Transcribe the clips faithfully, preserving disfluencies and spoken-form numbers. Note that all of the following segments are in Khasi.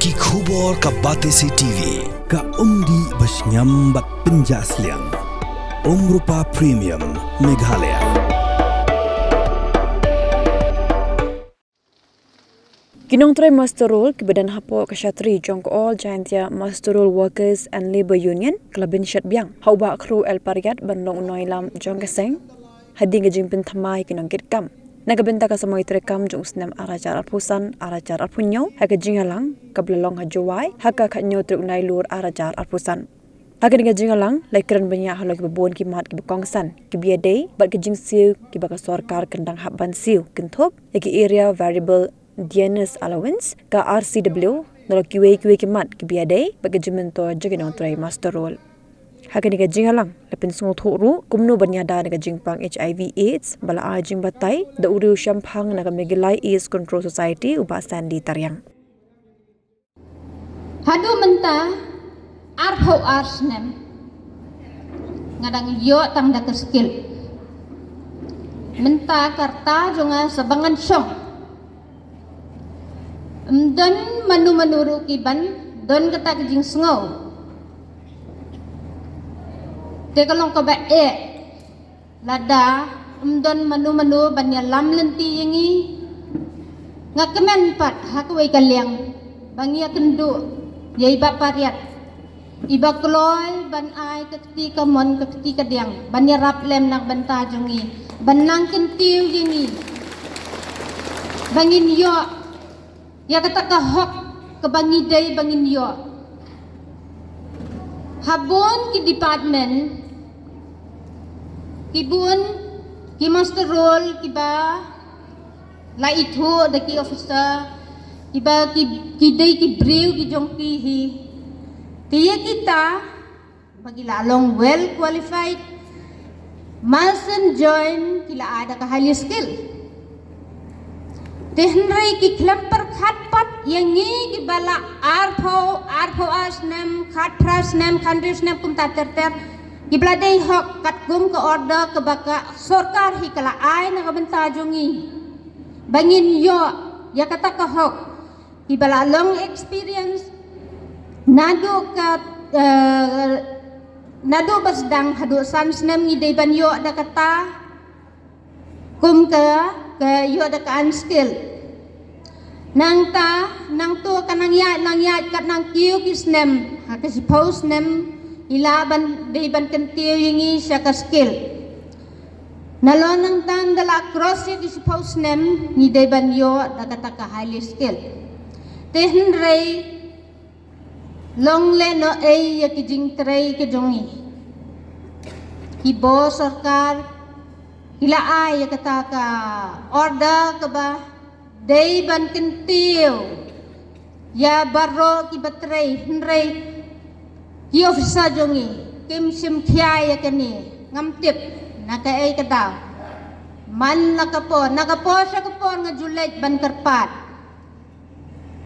Ki khubor ka Batesi T V, ka umdih ba shngiam bad pynjah sliang. Umrupa Premium, Meghalaya. Ki nongtrei muster roll kiba don hapoh ka shatri jong ka All Jaintia Muster Roll Workers and Labour Union ka la bynshet biang ha u Bah Khru L Pariat ban long u nongïalam jong ka seng hadien ka jingpynthymmai ki nongkitkam na ka bynta ka samoi treikam jong u snem ar hajar arphew san ar hajar arphew hynñiew ha ka jingïalang kaba la long ha Jowai ha ka khathynñiew tarik u Nailur ar hajar arphew san. Ha kane ka jingïalang la kren bniah halor kiba bun ki mat kiba kongsan kiba ïadei bad ka jingsiew kiba ka sorkar ka dang hap ban siew kynthup ïa ki Area Variable Dearness Allowance, ka R C W, nalor kiwei kiwei ki mat kiba ïadei bad ka jingmyntoi jong ki nongtrei muster roll. Ha kane ka jingïalang la pynsngewthuh ruh kumno ban ïada na ka jingpang H I V AIDS ba la ai jingbatai da u riewshemphang na ka Meghalaya AIDS Control Society, u Bah Sandy Tariang. Haduh mynta arphew ar snem nga dang ïoh tang da ka skill. Mynta ka rta jong nga sa ba ngan shong. Ym don mano mano ruh kiban don kata ka jingsngew. Te ka long kaba eh. Lada ym don mano mano ban ïalam lynti ïa ngi, nga kmen pat ha kawei ka liang ba ngi ïakynduh ïa i Bah Pariat, iba kloi ban ai ka kti kamon ka kti kadiang ban ïarap lem na ka bynta jong ngi, ban nang kyntiew ïa ngi ba ngin ïoh ïa kata ka hok kaba ngi dei ba ngin ïoh. Ha bun ki department, ki bun ki muster roll kiba la ithuh da ki officer kiba ki, ki dei ki briew ki jong ki hi. Te ïa kita ba ki la long well qualified, Marsden Joint ki la ai da ka highly skill. Te hynrei ki khlem pyrkhat pat ïa ngi kiba la arphew, arphew ar snem, khatphra snem, khathynriew snem kumta ter ter, kiba la dei hok katkum ka order kaba ka sorkar hi ka la ai na ka bynta jong ngi ba ngin ïoh ïa kata ka hok. Kiba la long experience naduh ka, eh, naduh ba sdang haduh san snem ngi dei ban ïoh da kata kum ka, ka ïoh da ka unskill. Nangta nangta ka nang ïaid nang ïaid kat nang kiew ki snem, ha ka shiphew snem i la ban dei ban kyntiew ïa ngi sha ka skill. Nalor nangta ynda la cross ïa ki shiphew snem ngi dei ban ïoh da kata ka highly skill. Te hynrei long lehnohei ïa ki jingtrei ki jong ngi. Ki bor sorkar ki la ai ïa kata ka order kaba dei ban kyntiew ïa baroh kiba trei, hynrei ki officer jong ngi kim shim khia ïa kane. Ngam tip na kaei ka daw, man la ka por, na ka por sha ka por nga ju leit ban kyrpad.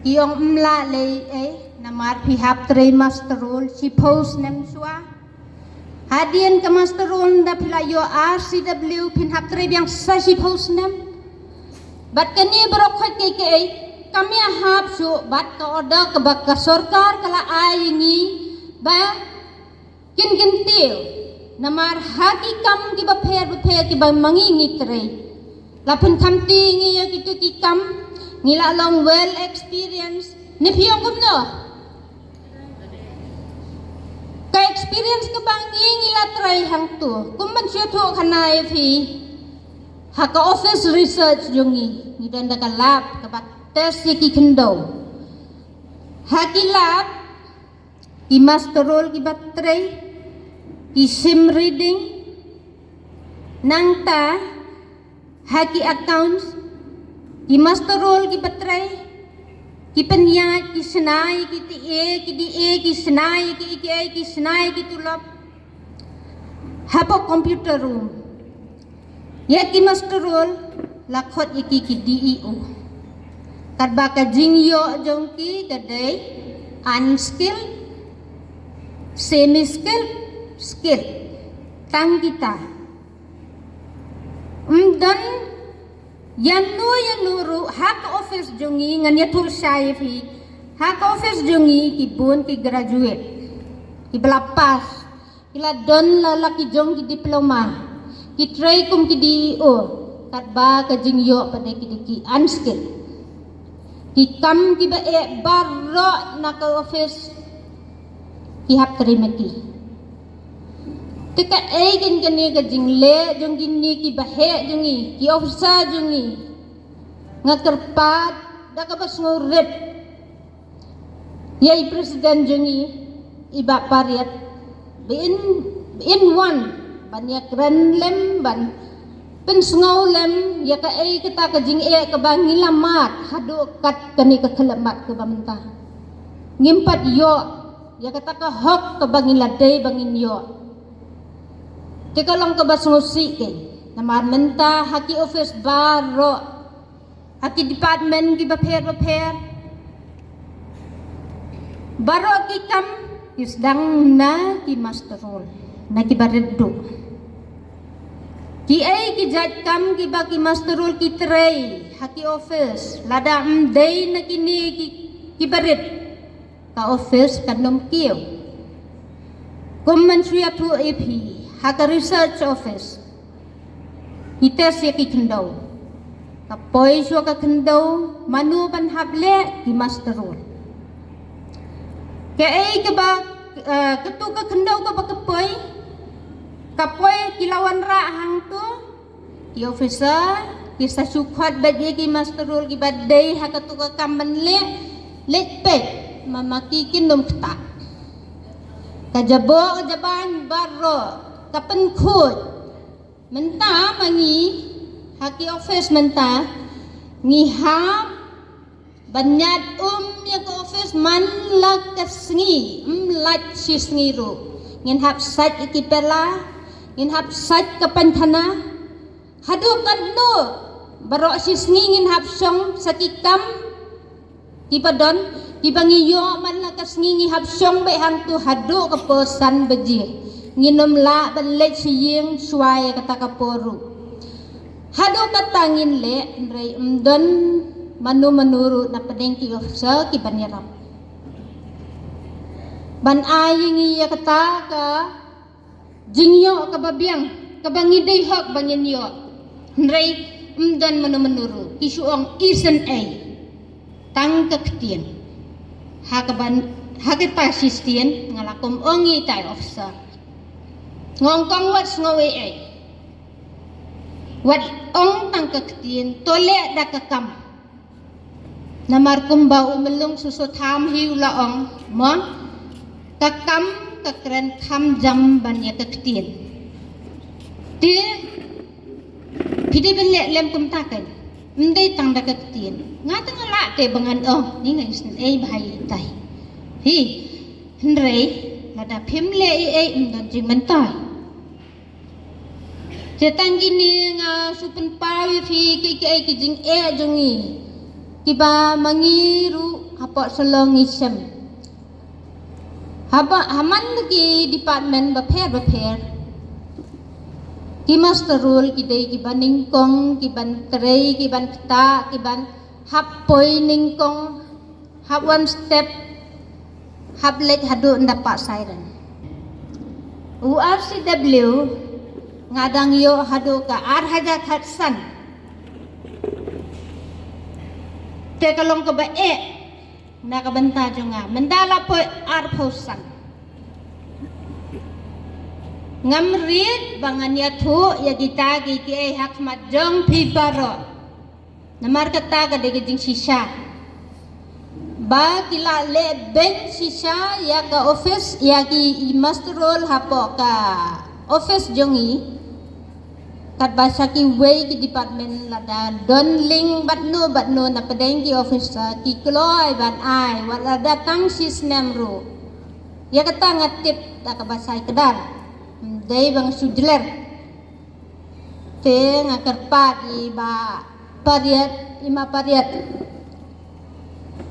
Ki ong ym lah lei ei, namar phi hap trei muster roll shiphew snem shuwa. Hadien ka muster roll ynda phi la ïoh R C W phin hap trei biang sa shiphew snem. Bad kane baroh khoit kaei kaei kam ïahap shuh bad ka order kaba ka sorkar ka la ai ïa ngi ba kin kyntiew. Namar ha ki kam kiba pher bapher kiba ma ngi ngi trei, la pynkham te ïa ngi ïa kito ki kam, ngi la long well experience. Ne phi ong kumno? Ka experience kaba ngi ngi la trei hangto, kum ban shu thoh khana ïa phi, ha ka office research jong ngi ngi don da ka lab kaba test ïa ki khyndew. Ha ki lab ki muster roll kiba trei ki shim reading. Nangta ha ki accounts ki muster roll kiba trei ki pynïaid, ki shna ïa ki TA, ki DA, ki shna ïa ki, ki, ki shna ïa ki tulop hapoh computer room. Ïa ki muster roll la khot ïa ki ki DEO. Katba ka jingïoh jong ki ka dei unskilled, semi skilled, skilled. Tang kita. Ym don ïano ïano ruh ha ka office jong ngi, ngan ïathuh shai ïa phi, Ha ka office jong ngi ki bun ki graduate, ki ba la pass, ki la don la la ki jong ki diploma, ki trei kum ki D E O, katba ka jingïoh pat de ki dei ki unskilled. Ki kam ki ba eh baroh na ka office ki hap trei ma ki. Te kaei kein kane ka jingleh jong kine ki ba heh jong ngi, ki officer jong ngi? Nga kyrpad da kaba sngewrit ïa i president jong ngi, i Bah Pariat, ba in, ba in wan ban ïakren lem, ban pynsngew lem ïa kaei kata ka jingeh kaba ngi la mad haduh kat kane ka khyllipmat kaba mynta. Ngim pat ïoh ïa kata ka hok kaba ngi la dei ba ngin ïoh. Te ka long kaba sngewsih kein, namar mynta ha ki office baroh, ha ki department ki bapher bapher, baroh ki kam ki sdang na ki muster roll, na ki barit duh. Kiei ki jait kam kiba ki muster roll ki trei ha ki office, lada ym dei na kine ki, ki barit, ka office kan ym kiew. Kum ban shu ïathuh ïa phi, ha ka research office, ki test ïa ki khyndew. Ka poi shuwa ka khyndew, mano ban hap leh? Ki muster roll. Kaei kaba, eh, katu ka khyndew kaba ka poi, ka poi ki la wanrah hangtu, ki officer ki sa shu khot bad ïa ki muster roll kiba dei ha katu ka kam ban leh, leit peit, ma ma ki kin ym ktah. Ka jaboh ka jabaiñ baroh ka pynkhuid. Mynta ma ngi ha ki office mynta ngi hap ban ñiad um ïa ka office man la ka sngi, ym lait shi sngi ruh. Ngin hap sait ïa ki pela, ngin hap sait ka painthana. Haduh katno baroh shi sngi ngin hap shong sa ki kam kiba don, kiba ngi ïoh man la ka sngi ngi hap shong beit hangtu haduh ka por san baje. Ngin ym lah ban leit sha ïing shuwa ïa kata ka por ruh. Haduh katta ngin leh, hynrei ym don mano mano ruh na pdeng ki officer ki ban ïarap ban ai ïa ngi ïa kata ka jingïoh kaba biang, kaba ngi dei hok ba ngin ïoh. Hynrei ym don mano mano ruh, ki shu ong isynei. Tang ka ktien. Ha kaba, ha kata shisien nga la kum ong ïa itai officer. Nga ong kong wat sngew ei ei. Wat ong tang ka ktien, to leh da ka kam. Namar kumba u Myllung Susotham hi u la ong, mo, ka kam ka kren kham jam ban ïa ka ktien. Te phi dei ban leh lem kumta kein. Ym dei tang da ka ktien. Nga te nga lah te ba ngan ong, ni nga isynei bha ïa itai. Hi, hynrei lada phim leh ei ei ym don jingmyntoi. Te tang kine nga shu pynpaw ïa phi kiei kiei ki jingeh jong ngi kiba ma ngi ruh hapoh Shillong ngi shem. Haba ha man ki department bapher bapher, ki muster roll ki dei kiba nyngkong, kiban trei, kiban ktah, kiban hap poi nyngkong, hap wan step, hap leit haduh ynda pah siren. U R C W nga dang ïoh haduh ka ar hajar khatsan. Te ka long kaba eh na ka bynta jong nga, mynta la poi arphew san. Ngam rit ba ngan ïathuh ïa kita kiei kiei ha khmat jong phi baroh. Namar kata ka dei ka jingshisha ba ki la leh beiñ shisha ïa ka office, ïa ki muster roll hapoh ka office jong ngi. Katba sha kiwei ki department lada don link bad no bad no na pdeng ki officer ki kloi ban ai wat lada tang shi snem ruh. Ïa kata nga tip da kaba shai kdar. Ym dei ba nga shu jler. Te nga kyrpad ïa i Bah Pariat, i Ma Pariat,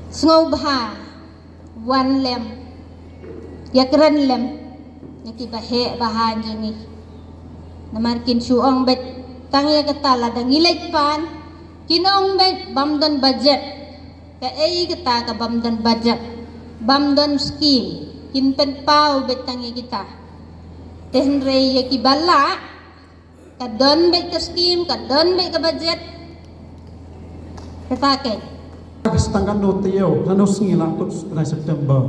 sngewbha wan lem, ïakren lem ïa kiba heh ba ha jong ngi. Namar kin shu ong beit tang ïa kata lada ngi leit pan, kin ong beit bym don budget. Kaei kata ka bym don budget, bym don skim, kin pynpaw beit tang ïa kita. Te hynrei ïa kiba lah, ka don beit ka skim, ka don beit ka budget. Kata keiñ. Ka stang katno taïew, katno sngi la kut, bnai September.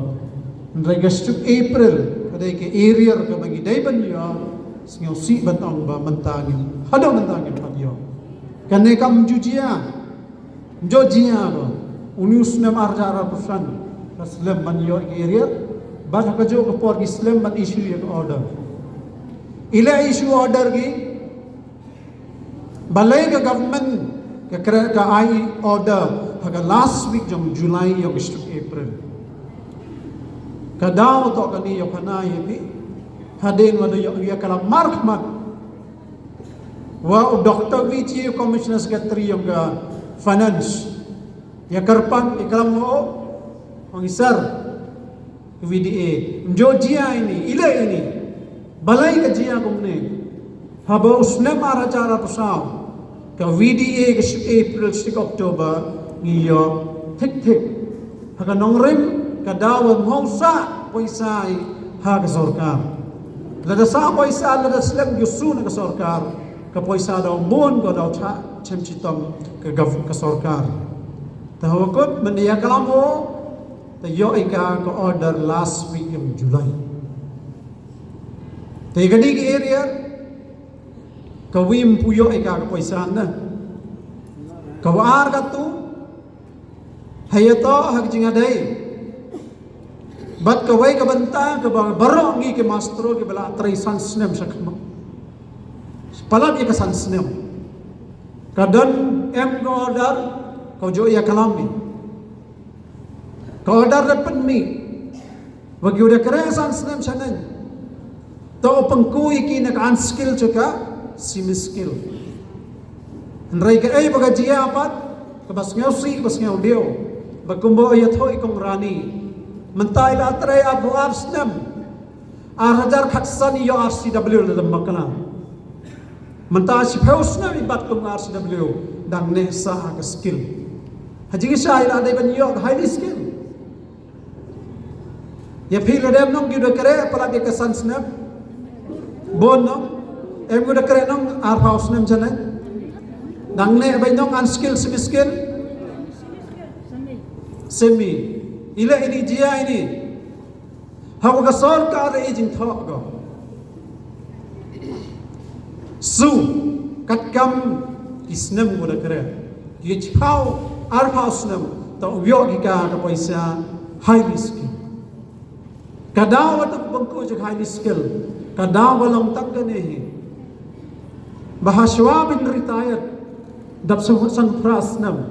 Hynrei ka shu April, ka dei ka arrear kaba ngi dei ban ïoh, sngewsih ban ong ba mynta ngim, haduh mynta ngim pat ïoh. Kane kam ju jia. Ym ju jia ba une u snem ar hajar arphew san ka slem ban ïoh ïa ka arrear, bad ha kajuh ka por ki slem ban issue ïa ka order. I leh issue order ki, balei ka government ka kre-, ka ai order ha ka last week jong July ïa ka shu April. Ka daw toh kane ïa phana ïa phi, hadien ba da ïoh ïa ka la markhmat. Wa u Doktor V G, Commissioner Secretary jong ka Finance, ïa kyrpad, ïa klam, o, ong i sir, ka V D A. Ym ju jia ine, i leh ine. Balei ka jia kumne? Haba u snem ar hajar arphew saw, ka V D A ka shu April sha October, ngi ïoh thik thik. Ha ka nongrim, ka daw ban hong sah poisa i ha ka sorkar. Lada sah poisa, lada slem ki shu na ka sorkar, ka poisa daw bun, ka daw chah chem chitom ka gov-, ka sorkar. Te hawa kut, mynta ïa klam, o, te ïoh ïa ka, ka order last week jong July. Te kane ka arrear, ka wym pu ïoh ïa ka, ka poisa na. Ka wa ar katu, ha ïa to, ha ka jingïadei. Bad kawei ka bynta kaba baroh ngi ki master kiba la trei san snem shakhmat. Palat ïa ka san snem. Ka don em ka order, ka ju ïa klam ïa. Ka order da pynmih. Wa ki u da kren san snem shaneng. To u pynku ïa ki na ka unskill sha ka semi skill. Hynrei kaei ba ka jia pat, kaba sngewsih, kaba sngewdiaw. Ba kumba ïathuh i Kong Rani. Mynta i la trei arphew ar snem. Ar hajar khatsan i ïoh R C W lada ym bakla. Mynta shiphew snem i bat kum R C W, dang neh sah ha ka skill. Ha jingshisha i la dei ban ïoh highly skill. Ïa phi lada em nong ki da kren palat ïa ka san snem. Bun nong, em ki da kren nong arphew snem shaneng. Dang neh beit nong unskill, semi skill. Semi. I leh ine, jia ine. Hawa ka sorkar i jingthoh ko. Su, katkam ki snem ko da kren. Ki chiphaw, arphaw snem, to u ïoh ki ka, ka poisa highly skill. Ka daw ba to pynku jong highly skill. Ka daw ba long tang kane hi. Ba ha shuwa ban retired. Dap san, san phra snem.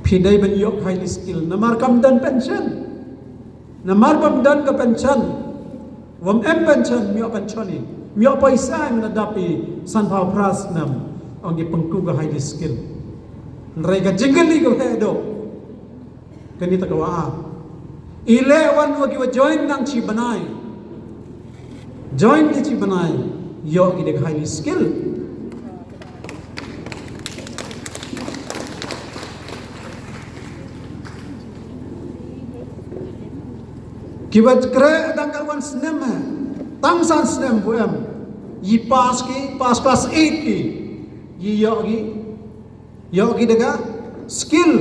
Phi dei ban ïoh highly skill. Namar kam don pension. Namar bym don ka pension. Wym em pension, ym ïoh pension i. Ym ïoh poisa i mynta dap i sanphew phra snem. Ong ki pynku ka highly skill. Hynrei ka jingkylli ka heh dok. Kane ta ka wa. I leh wan wa ki wa join nang shi bnai. Join ki shi bnai. Ïoh ki da ka highly skill. Ki wa kren dang ka wan snem ha. Tang san snem bu em. Yi pass ki, pass class eight ki. Yi ïoh ki. Ïoh ki da ka skill.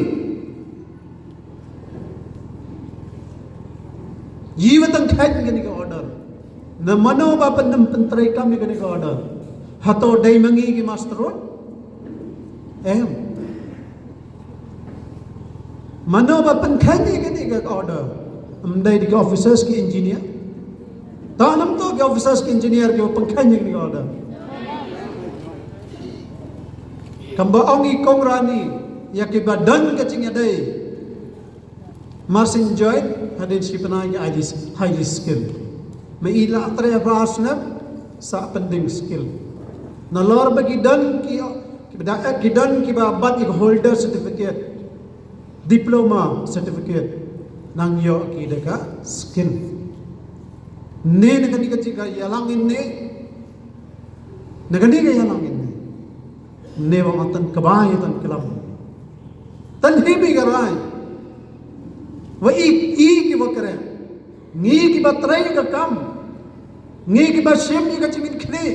Yi wa tang khat kane ka order. Na mano ba pyndem pyntrei kam ïa kane ka order. Hato dei ma ngi ki master road? Em. Mano ba pynkhein ïa kane ka order? Ym dei da ki officers ki engineer? Tang nam to ki officers ki engineer ki ba pynkhein ïa kane ka order. Kam ba ong i Kong Rani, ïa ki ba don ka jingïadei. Marsin join, hadien shi bnai ki highly, highly skill. Ma i la trei ba snem, sa pending skill. Nalor ba ki don ki, ki ba da, ki don ki ba bat ki holder certificate. Diploma certificate. Nang ïoh ki da ka skill. Ne na kane ka jingïalang ine. Na kane ka ïalang ine. Ne wa matan ka ba ïa tan klam. Tan hi bi ka rai. Wa i, i ki wa kre. Ngi ki ba trei ka kam. Ngi ki ba shim ïa ka jingmut khlieh.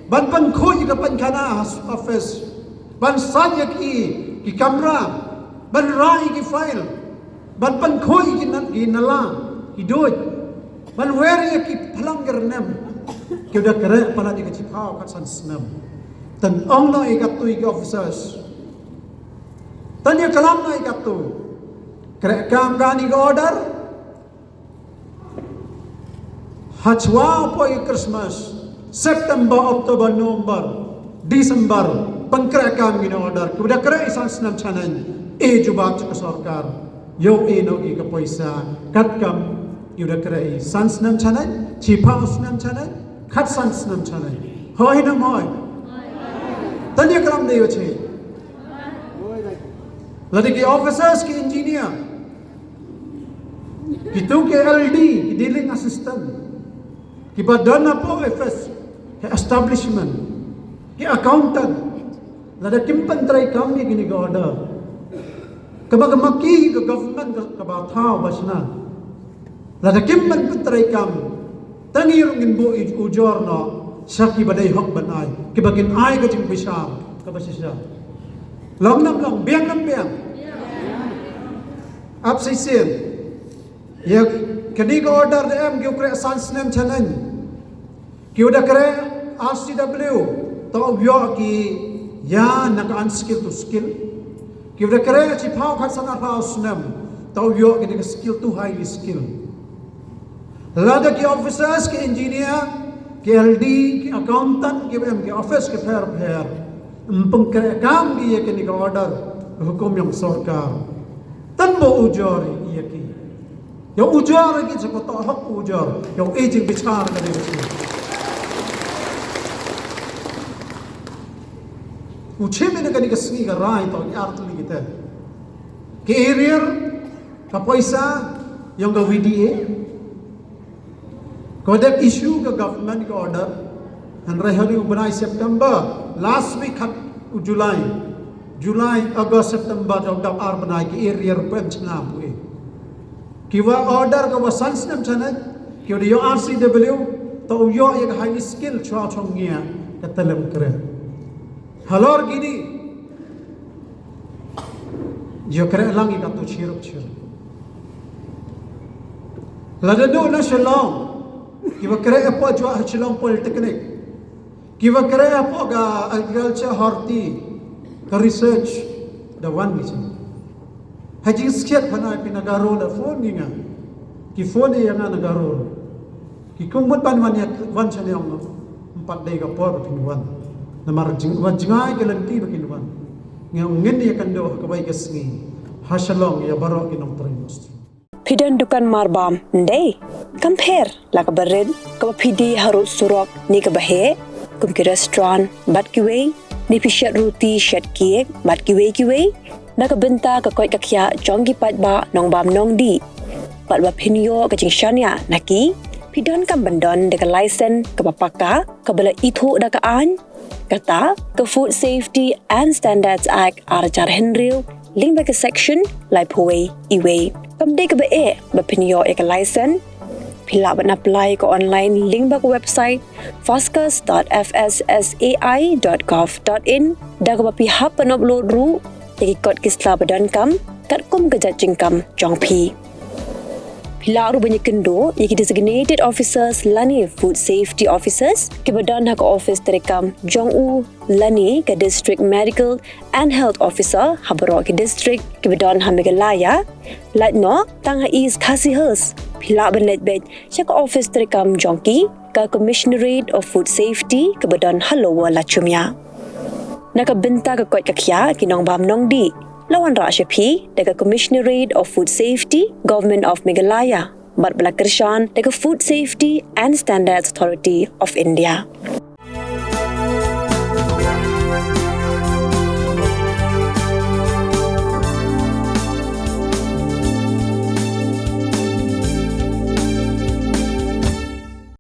Ban pynkhuid ïa ka pynkhana ha s-, office. Ban sait ïa ki, ki kamra. Ban rai ïa ki file. Ban pynkhuid ïa ki na-, ki nala. Ki duid. Ban wer ïa ki phlang ki rnem. Ki da kre palat ïa ka chiphaw khatsan snem. Tan ong noh ïa ka tu ïa ki officers. Tan ïa kalam noh ïa ka tu. Kre kam kani ka order. Hachwa poi Christmas, September, October, November, December, pynkhreh kam kine order. Ki da khreh i san snem chaneng, e jubab cha ka sorkar. Yoh i noh i ka poisa, kat kam, ki da khreh i san snem chaneng, chiphaw snem chaneng, khatsan snem chaneng. Hoi na moi. Tanya kalam de yoh che. Lada ki officers ki engineer. Kitu ki L D, ki dealing assistant. Ki ba don hapoh office, ki establishment, ki accountant. Lada kim pyntreikam ïa kine ki order. Kaba ka maki ka government ka, kaba thaw ba shna. Lada kim pyntreikam. Tang i ruh ngin buh i ujor noh. Sha ki ba dei hok ban ai. Ki ba kin ai ka jingbishar. Kaba shisha. Long nam long, biang nam biang. Ap shisien. Ïa kane ka order da em ki u khreh san snem chaneng. Ki u da khreh R C W, to u yoh ki ïa na ka unskill to skill. Ki u da khreh chiphaw khatsan arphaw snem, to u yoh ki na ka skill to highly skill. Lada ki officers, ki engineer, ki L D, ki accountant, ki em ki office ki pher pher. Em pynkhreh kam ki ïa kane ka order, hukum ïong sorkar. Tan ba ujor ïa ki. Ïa ujor ïa ki, sa ko toh hok ujor. Ïa i jingbishar ka dei ka shi. U chim ïa kane ka sngi ka rai to ki artylli kita. Ki area, ka poisa, ïong ka V D A. Ko dep issue ka government ka order. Hynrei ha u bnai September, last week khat u July. July, August, September, jong dap ar bnai ki area ruh pynchna pui. Ki wa order ka wa san snem chaneng, ki wa da ïoh R C W, to u ïoh ïa ka highly skill chwa chong ngia, ka telem kre. Halor kini, ïoh kre lang ïa ka tu chirup chirup. Lada duh na Shillong, ki wa kre hapoh jua ha Shillong Polytechnic. Ki wa kre hapoh ka agriculture horti, ka research, da wan ki chi. Ha jingskhiat pha na phi na Garo da phone ïa nga. Ki phone ïa nga na Garo. Ki kum mut ban wan ïa wan shane ong. Em pat dei ka por ba kin wan. Namar jing, wan jngai ka lynti ba kin wan. Nga ong ngin ïa kynduh ha kawei ka sngi. Ha Shillong ïa baroh ki nongtrei industry. Phi don dukan marbam, ndei? Kam pher, la kaba rit, kaba phi die harud surok, ne kaba heh, kum ki restaurant, bad kiwei, ne phi shet ruti, shet cake, bad kiwei kiwei, na ka bynta ka koit ka khiah jong ki paidbah nongbam nongdih. Bad ba phin ïoh ka jingshaniah na ki, phi donkam ban don da ka license kaba paka, kaba la ithuh da ka aiñ, kata ka Food Safety and Standards Act ar hajar hynriew, lyngba ka section laiphew wei, iwei. Kam dei kaba eh ba phin ïoh ïa ka license, phi lah ban apply ka online lyngba ka website foscas dot F S S A I dot gov dot in, da kaba phi hap ban upload ruh ïa ki kot ki sla ba donkam katkum ka jait jingkam jong phi. Phi lah ruh ban ïakynduh ïa ki designated officers lane food safety officers kiba don ha ka office treikam jong u lane ka district medical and health officer ha baroh ki district kiba don ha Meghalaya. Lait noh tang ha East Khasi Hills, phi lah ban leit beit sha ka office treikam jong ki, ka Commissionerate of Food Safety kaba don ha Lower Lachumia. Na ka bynta ka koit ka khiah ki nongbam nongdih, la wanrah sha phi da ka Commissionerate of Food Safety, Government of Meghalaya, bad ba la kyrshan da ka Food Safety and Standards Authority of India.